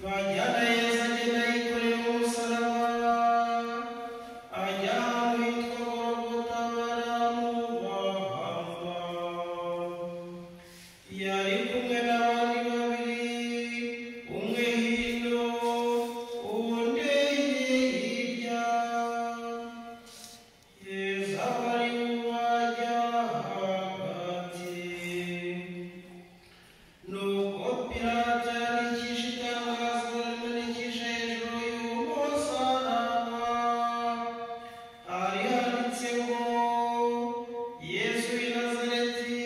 Bajyana Yesu agenda yikoreye umusaraba, ajya ahantu hitwa Gologota baramubamba. Yari kumwe n'abandi babiri, umwe hino undi hirya. Yesu aba ari bubajya hagati. Nuko Pilato yandikisha itangazo rimanikisha hejuru y'umusaraba. Hari handitse ngo: Yesu w'i Nazareti,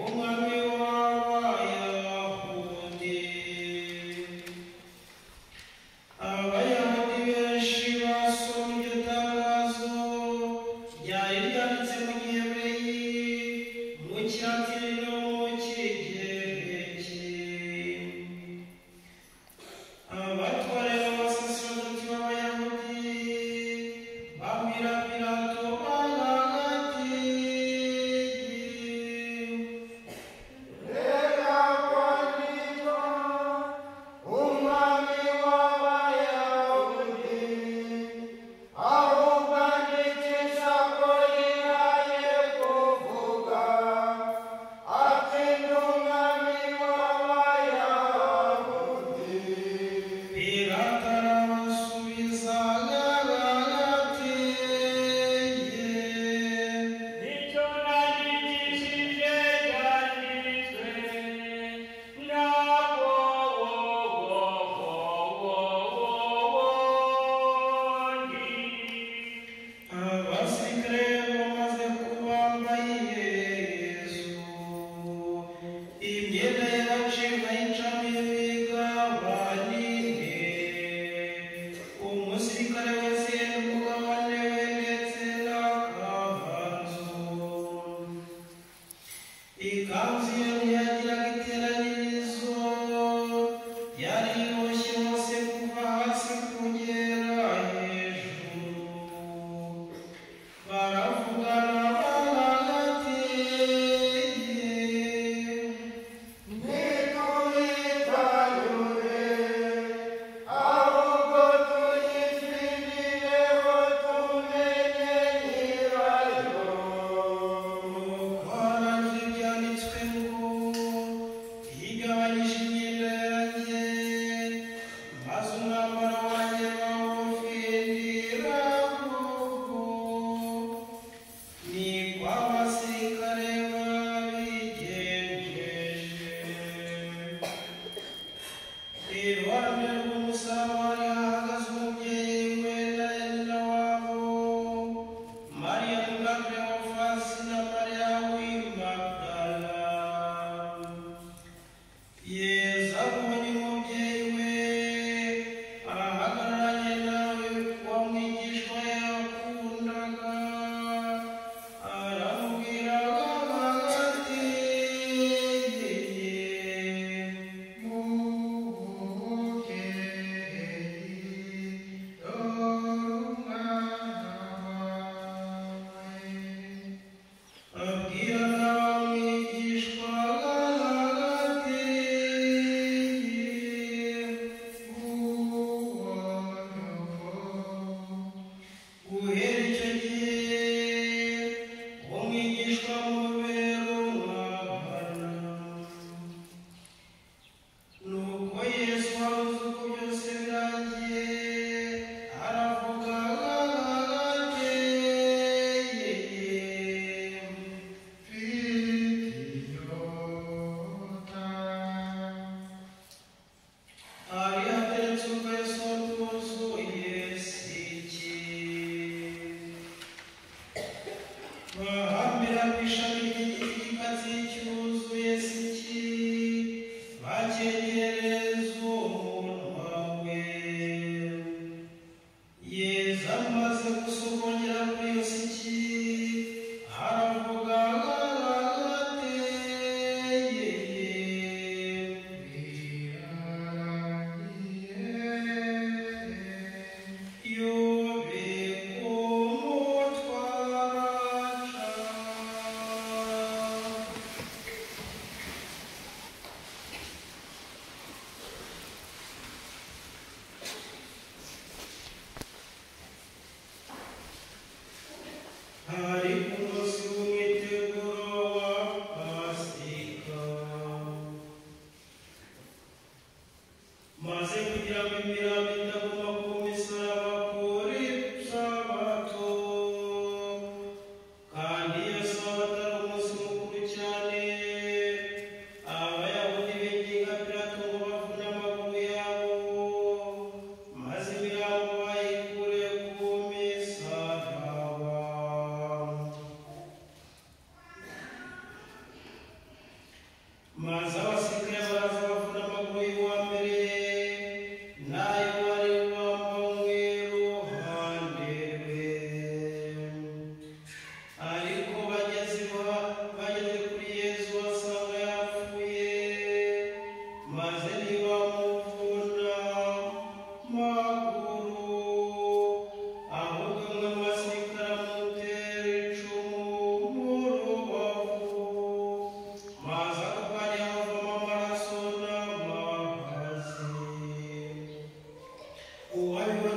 umwami w'Abayahudi. Abayahudi benshi basomye iryo tangazo ryari ryanditse mu Gihebureyi, mu Kilatini no mu Kigereki. Abatware b'abasaserdoti b'Abayahudi babwira Pilato bati: Reka kwandikwa umwami w'Abayahudi, ahubwo andikisha ko yihaye kuvuga ati ndi umwami w'Abayahudi. Pilato arabasubiza ati: Icyo nandikishije cyanditswe ntabwo ndi. Abasirikare bamaze kubamba Yesu, imyenda ye baciye bayicamo imigabane ine. Umusirikare wese yenda umugabane we ndetse n'akabanzu. Ikanzu ye ntiyagiraga iteranyirizo, yari iboshye hose kuva hasi kugera hejuru. Baravugana bati: Ntituyitanyure, ahubwo tuyifinireho tumenye nyirayo. Nuko harangira ibyanditswe ngo: yigabanyije imyenda yanjye, maze umwambaro wanjye bawufindiraho. Niko abasirikare babigenjeje. Iruhande rw'umusaraba hari hahagaze umubyeyi we na nyina wabo, Mariya muka Kleofasi na Mariya w'i Magdala. Yesu abonye umubyeyi we ahagararanye nawe wa mwigishwa yakundaga, aramubwira ati: Muke. Maze kugira ngo imirambo itaguma ku misaraba kuri Sabato, kandi iyo Sabato ari umunsi mukuru cyane, Abayahudi binginga Pilato ngo bavune amaguru yabo, maze imirambo bayikure ku misaraba. Maze abasirikare baraza bavuna amaguru y'uwa mbere n'ay'uwari wamanywe iruhande rwe. Ariko bageze kuri Yesu basanga yapfuye, maze ntibamuvuna amaguru, ahubwo umwe mu basirikare amutera icumu mu rubavu, maze ako kanya havamo amaraso n'amazi. Uwabibonye